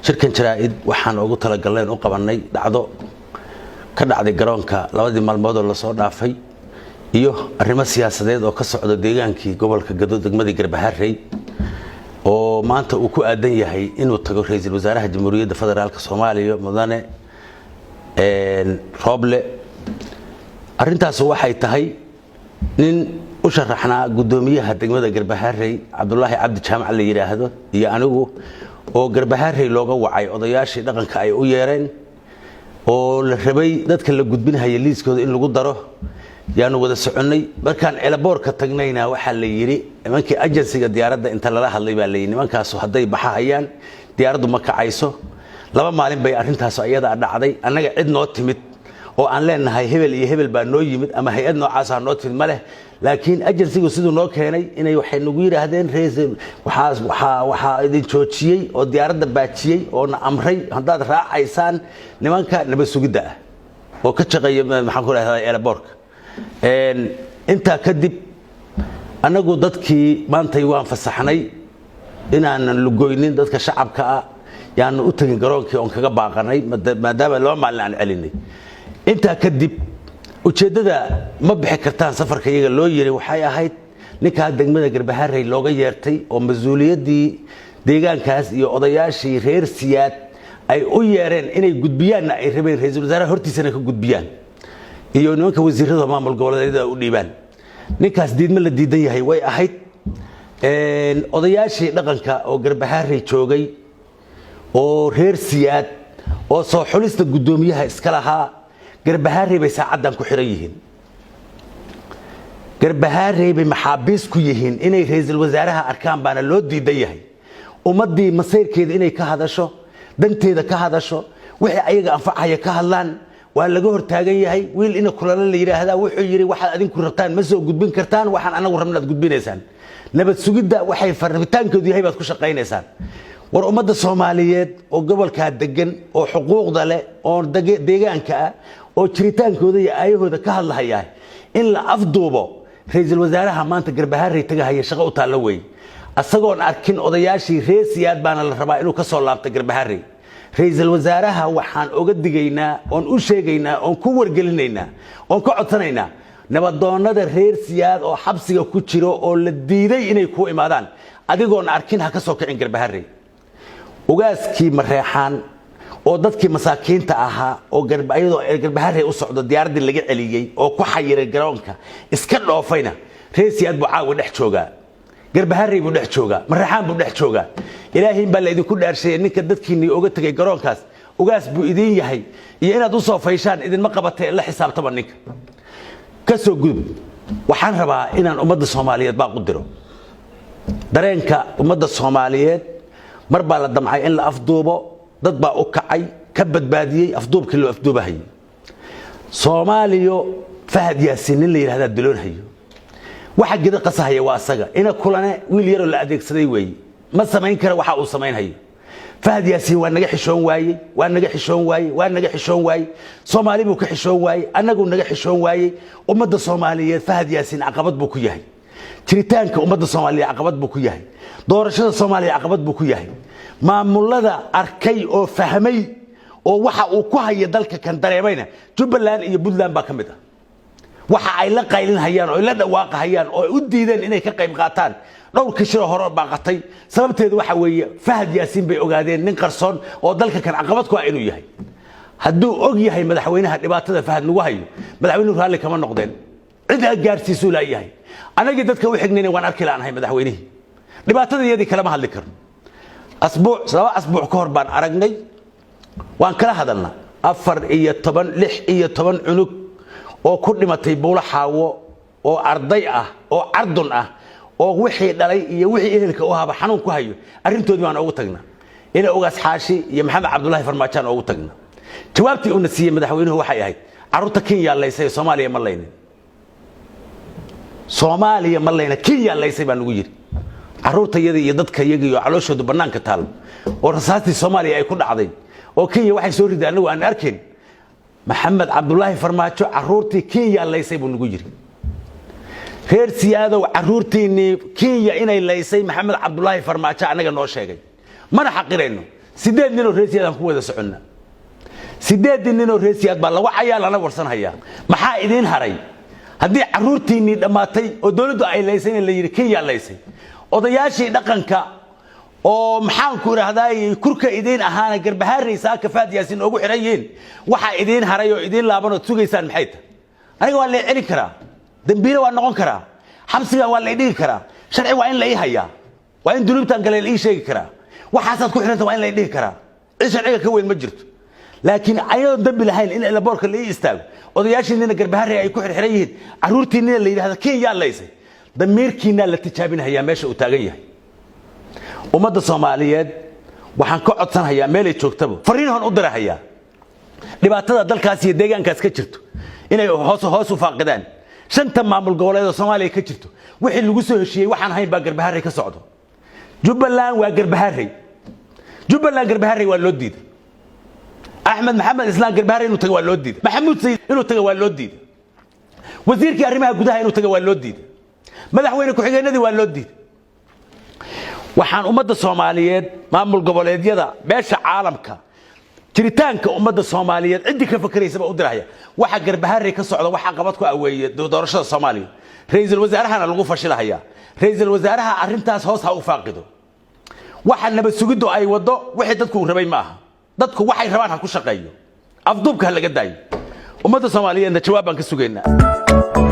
Shirkan jaraa'id waxaan ugu talagalnayn u qabannay dhacdo ka dhacday garoonka labadii maalmoodoo lasoo dhaafay iyo arrimo siyaasadeed oo ka socda deegaankii gobolka Gado, degmadii Garbaharey, oo maanta uu ku aadan yahay inuu tago Ra-iisul Wasaaraha Jamhuuriyadda Federaalka Soomaaliya, Mudane Rooble. Arrintaas waxay tahay nin u sharaxnaa guddoomiyaha degmada Garbaharey, Cabdulaahi Cabdi Jaamac la yidhaahdo, iyo anigu oo Garbaharey looga wacay, odayaashii dhaqanka ay u yeereen oo la rabay dadka la gudbinhaya liiskooda in lagu daro, yaanu wada soconnay. Markaan airportka tagnayna waxaa la yidhi nimankii agencyga diyaaradda inta lala hadlay baa la yidhi nimankaasu hadday baxahayaan diyaaraddu ma kacayso. 2 maalin bay arrintaas iyadaa dhacday. Annaga cid noo timid oo aan leenahay hebel iyo hebel baa noo yimid ama hay-ad noocaasa noo timid ma leh, laakiin agencygu siduu noo keenay inay waxay nagu yidhaahdeen waxaa idin joojiyey oo diyaaradda baajiyey oo na amray haddaad raacaysaan nimanka nabad sugidda ah oo ka shaqeeya, maxaan ku rahdaa, airportka. Intaa kadib annagu dadkii maantay waan fasaxnay inaanan lugoynin dadka shacabka ah, yaanu u tegin garoonkii oon kaga baaqanay maadaama 2 maalin aan celinay. Intaa kadib ujeeddada ma bixi kartaan safarka iyaga loo yiri waxay ahayd ninkaa degmada Garbaharey looga yeertay oo mas-uuliyaddii deegaankaas iyo odayaashii reer Siyaad ay u yeereen inay gudbiyaanna ay rabeen, ra-iisul wasaaraha hortiisana ka gudbiyaan iyo nimanka wasiirada maamul goboleedyada u dhiibaan. Ninkaas diidmo la diidan yahay way ahayd. Odayaashii dhaqanka oo Garbaharey joogay oo reer Siyaad oo soo xulista guddoomiyaha iska lahaa Garbaharey bay saacaddan ku xiran yihiin. Garbaharey bay maxaabiis ku yihiin. Inay ra-iisul wasaaraha arkaan baana loo diidan yahay. Ummaddii masayrkeeda inay ka hadasho, danteeda ka hadasho, wixii ayaga anfacaya ka hadlaan, waa laga hortaagan yahay. Wiil ina kulalo la yidhaahdaa wuxuu yidhi: "Waxaad adinku rabtaan ma soo gudbin kartaan, waxaan anagu rabnaad gudbinaysaan. Nabad sugidda waxay rabitaankoodu yahay baad ku shaqaynaysaan." War ummadda Soomaaliyeed oo gobolkaa degan oo xuquuqda leh oo deegaanka ah oo jiritaankooda iyo aayahooda ka hadlahayaa in la afduubo, ra-iisul wasaaraha maanta Garbaharey tagahaya shaqo u taallo wey. Asagoon arkin odayaashii reer Siyaad baana la rabaa inuu ka soo laabta Garbaharey. Ra-iisul wasaaraha waxaan oga digaynaa oon u sheegaynaa oon ku wargelinaynaa oon ka codsanaynaa nabadoonnada reer Siyaad oo xabsiga ku jiro oo la diiday inay ku imaadaan, adigoon arkin ha ka soo kicin Garbaharey. Ugaaskii Mareexaan oo dadkii masaakiinta ahaa oo iyadoo Garbaharey u socdo diyaaraddii laga celiyey oo ku xayiray garoonka iska dhoofayna, reer Siyaad buu caawa dhex joogaa. Garbaharey buu dhex joogaa, Mareexaan buu dhex joogaa. Ilaahiin baa laydinku dhaarsheeyey, ninka dadkiinii oga tegay garoonkaas ugaas buu idiin yahay iyo inaad u soo fayshaan idinma qabatay, la xisaabtama ninka. Ka soo gudub. Waxaan rabaa inaan ummadda Soomaaliyeed baaq u diro. Dareenka ummadda Soomaaliyeed, mar baa la damcay in la afduubo, dad baa u kacay, ka badbaadiyey afduubkii loo afduubahayay. Soomaaliyo Fahad Yaasiin nin la yidhahdaa diloonhayo, waxa geda qasahaya waa asaga. Ina Kulane wiil yaroo la adeegsaday weeye, ma samayn kara waxa uu samaynhayo. Fahad Yaasiin waa naga xishoon waayey, waa naga xishoon waayey, waa naga xishoon waayey. Soomaali buu ka xishoon waayey, annagu naga xishoon waayey. Ummadda Soomaaliyeed Fahad Yaasiin caqabad buu ku yahay. Jiritaanka ummadda Soomaaliyeed caqabad buu ku yahay. Doorashada Soomaaliya caqabad buu ku yahay. Maamulada arkay oo fahmay oo waxa uu ku haya dalka kan dareemayna, Jubbaland iyo Puntland baa ka mid ah. Waxa ay la qaylinhayaan oo ay la dhawaaqahayaan oo ay u diideen inay ka qayb qaataan dhowr kishiroo hore baaqatay, sababteedu waxa weeye Fahad Yaasiin bay ogaadeen nin qarsoon oo dalka kan caqabad ku ah inuu yahay. Hadduu og yahay madaxweynaha dhibaatada Fahad lagu hayo, madaxweynuhu raalli kama noqdeen. Cid aad gaarsiisuu laayahay. Anagii dadka u xignayna waan arki la'nahay madaxweynihii, dhibaatada iyadii kalama hadli karno. Asbuuc, 2 asbuuc ka hor baan aragnay, waan kala hadalna. 14, 16 cunug oo ku dhimatay Buulo Xaawo oo arday ah oo cardun ah oo wixii dhalay iyo wixii ehelka u haba xanuun ku hayo, arrintoodii baan ogu tagnaa. Ina Ogaas Xaashi iyo Maxamed Cabdulaahi Farmaajaan ogu tagna. Jawaabtii uuna siiyey madaxweynuhu waxay ahayd: "Carruurta Kenya laysay, Soomaaliya ma laynin. Soomaaliya ma layna, Kenya laysay," baa nagu yidhi. Carruurta iyada iyo dadka iyaga iyo calooshoodu bannaanka taal oo rasaastii Soomaaliya ay ku dhacday oo Kenya waxay soo riday annagu aan arkayn, Maxamed Cabdulaahi Farmaajo "Carruurtii Kenya laysay" buu nagu yidhi. Reer Siyaadow, carruurtiinnii Kenya inay laysay Maxamed Cabdulaahi Farmaajo annaga noo sheegay, mana xaqirayno. 8 ninoo reer Siyaad aan ku wada soconna. 8 ninoo reer Siyaad baa la wacayaa, lana warsanhayaa. Maxaa idiin haray haddii carruurtiinnii dhammaatay oo dowladdu ay laysayna la yidhi Kenya laysay, odayaashii dhaqanka oo maxaanku idhaahdaay kurka idiin ahaana Garbahaarey saaka Faad Yaasiin oogu xiran yihiin? Waxaa idiin haray oo idiin laaban ood sugaysaan maxay tahay? Aniga waa lay celin karaa, dembiile waa noqon karaa, xabsiga waa lay dhigi karaa, sharci waa in la ii hayaa, waa in dunuubtan kale la ii sheegi karaa, waxaasaad ku xiranta waa in lay dhihi karaa. Cid sharciga ka weyn ma jirto. Laakiin ayadoon dembi lahayn in airportka la ii istaago, odayaashiinina Garbaharey ay ku xirxiran yihiin, carruurtiinina la yidhahda Kenya laysay, damiirkiinaa la tijaabinhayaa meesha uu taagan yahay. Ummadda Soomaaliyeed waxaan ka codsanhayaa meelay joogtaba, fariin hon u dirahayaa, dhibaatada dalkaas iyo deegaankaas ka jirto inay hoos hoos u faaqidaan. Shanta maamul goboleed oo Soomaaliya ka jirto, wixii lagu soo heshiiyey waxaan hayn baa Garbaharey ka socdo. Jubbaland waa Garbaharey, Jubbaland Garbaharey waa loo diiday. Axmed Maxamed Islaam Garbaharey inuu tago waa loo diiday. Maxamuud Sayid inuu tago waa loo diiday. Wasiirkii arrimaha gudaha inuu tago waa loo diiday. Madaxweyne ku-xigeenadii waa loo diiday. Waxaan ummadda Soomaaliyeed, maamul goboleedyada, beesha caalamka, jiritaanka ummadda Soomaaliyeed ciddii ka fakeraysaba u dirahaya: waxa Garbaharey ka socda waxa qabad ku aweeye doorashada Soomaaliya, ra-iisul wasaarahana lagu fashilahayaa. Ra-iisul wasaaraha arrintaas hoos ha u faaqido. Waxa nabad sugiddu ay waddo wixii dadku rabay ma aha. Dadku waxay rabaan ha ku shaqeeyo, afduubka ha laga daayo. Ummadda Soomaaliyeedna jawaab baan ka sugaynaa.